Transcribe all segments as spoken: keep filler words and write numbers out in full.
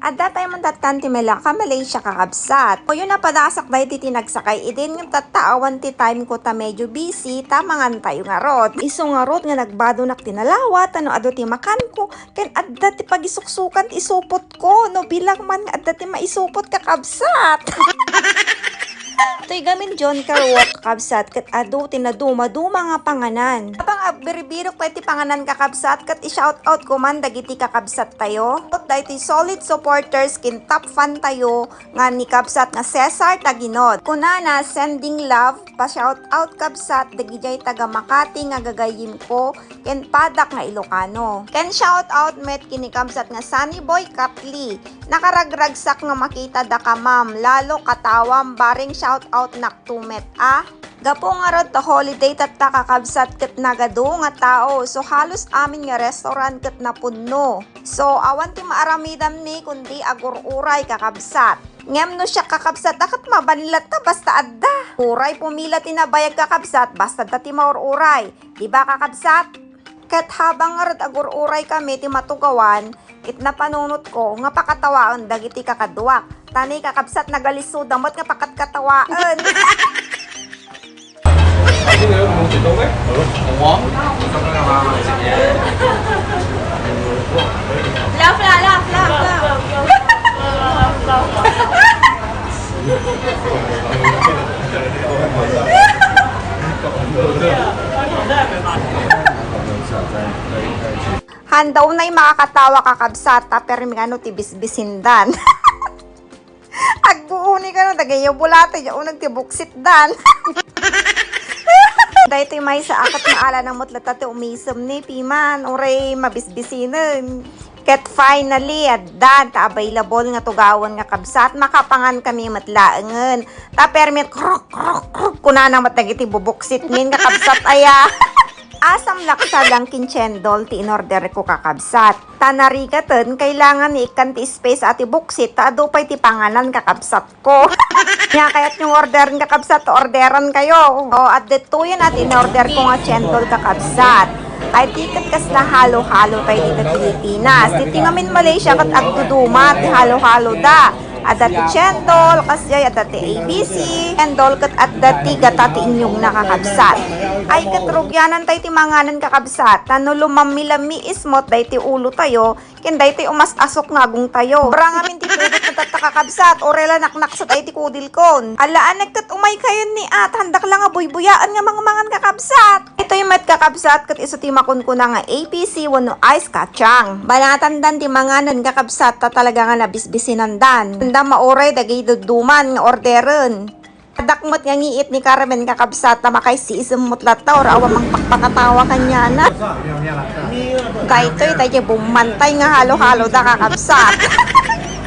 Adda tayo man tattan ti Melaka, Malaysia, kakabsat. Kuyo napadasak daydi ti nagsakay idin ngem tatta awan ti time ko ta medyo busy, ta mangan tayo ngarud. Isu ngarud nga nagbadonak ti nalawa, ta no adu ti makanko, ken adda ti pagisuksukan ti isupot ko, no bilang man nga adda ti maisupot, kakabsat. Toy gamin John Car Walk, kakabsat, ket adu ti naduma-duma nga panganan. Apang agbiribirok pay ti panganan, kakabsat, ket i-shout out ko man dagiti kakabsat tayo. Ket daytoy solid supporters ken top fan tayo nga ni kabsat nga Cesar Taginod. Kunana, "Sending love, pa-shout out, kabsat, dagidiay taga Makati nga gagayyem ko ken padak nga Ilocano." Ken shout out met ken ni kabsat nga Sunny Boy Katli. Nakaragragsak nga makita daka, ma'am. Lalo katawam, bareng shout out nak to met, ah. Gapu ngarud ta holiday tatta, kakabsat, ket nagadu nga tao. So, halos amin nga restaurant ket napunno. So, awan ti maaramidam ni kundi agur-uray, kakabsat. Ngem no siak, kakabsat, a ket mabanlat ta basta adda. Uray pumila ti nabayag, kakabsat, basta adda ti maur-uray. Di ba, kakabsat? Ket habang ngarud agur-uray kami ti matugawan, ket napanunot ko nga pakatawaen dagiti kakaduak. Ta ni kakabsat nagaliso da met nga pakatkatawaen. Laugh, laugh, laugh, laugh, laugh. Handa unay makakatawa, kakabsat, ta permi kano ti bisbisindan. Agbuo ni kano, dagayyo bulate, ya unag ti buksitdan. Daytoy maysa a ket maala na met latta ti umisem ni piman, uray mabisbisinen. Ket finally, addan ta available nga tugawen, kakabsat, makapangan kami met laengen. Ta permi krok, krok, krok, kunana met dagiti bubuksit min, kakabsat, aya. Asam laksa lang ken chendol ti inorder ko, kakabsat. Ta narigaten, kailangan ni ikkan ti space a ti buksit, ta adu pay ti panganan, kakabsat ko. Nia kayat yung order, kakabsat, orderan kayo. O, at detoyen a ti inorder ko nga chendol, kakabsat. Ay, di ket kasla halo-halo tayo dito Pilipinas. Dito ngamin Malaysia, ket agduduma ti halo-halo da. Adda ti chendol, kasjay, adda ti A B C, chendol, ket adda ti gata ti inyong, kakabsat. Ay, ket rugianan tayo ti manganan, kakabsat. Ta no lumammi-lammi ismot, day ti ulo tayo, ken daytoy umas-asok nga agong tayo. Sobra ngamin ti pudot na tatta, kakabsat, uray la naknakset ay ti kudilkon. Alaanek ket umay kayon ni at, handak la nga buybuyaen nga mangmangan, kakabsat. Itoy met, kakabsat, ket isu ti makunkuna nga A P C wenno ice kachang. Banatandan ti manganan, kakabsat, ta talaga nga nabisbisinandan. Anda mauray dagiti duduman nga orderen. Addak met nga ngiit ni Carmen, kakabsat, ta makaissiisem met latta, or awan mangpakpakatawa kaniana. Daytoy, daytoy bummantay nga halo-halo da, kakabsat.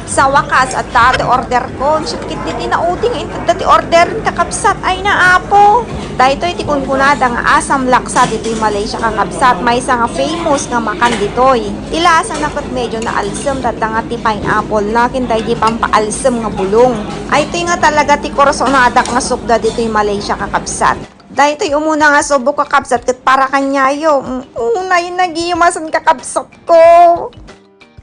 Sa wakas, adda ti order ko. Sakit di tinaudi nga intedda ti order, kakabsat. Ay na, apo. Daytoy ti kunkunada nga asam laksa ditoy Malaysia, kakabsat. Maysa nga famous nga makan ditoy. Ti lasa na ket medyo naalsem, dadda nga ti pineapple na, ken daydi pampaalsem nga bulong. Ay, toy nga talaga ti kursonadak nga sukda ditoy Malaysia, kakabsat. Daytoy umuna nga subok, kakabsat, ket para kaniayo. Mm, unay nagimasen, kakabsat ko.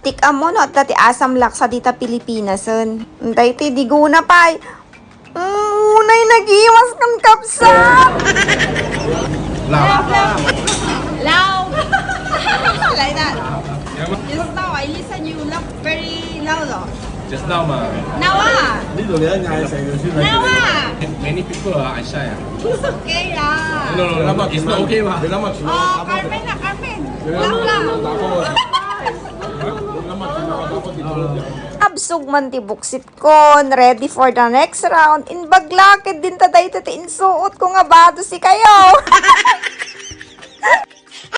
Tik-am mo no adda ti asam laksa dita Pilipinasen. Daytoy diguna pay. Mm, unay nagimas kan kabsat. Loud. Loud. Like that. Just now, I listen you laugh very loud, oh. Just now, ma. Now, ah. Now, ah. Many people are shy, ah. It's okay, ah. No, no, no, no. It's not okay, ma. Oh, Carmen na, Carmen. Loud lang. Absog man ti buksit kon, ready for the next round. Imbag la ket dinta dayta ti insuot ko nga bado sikayo.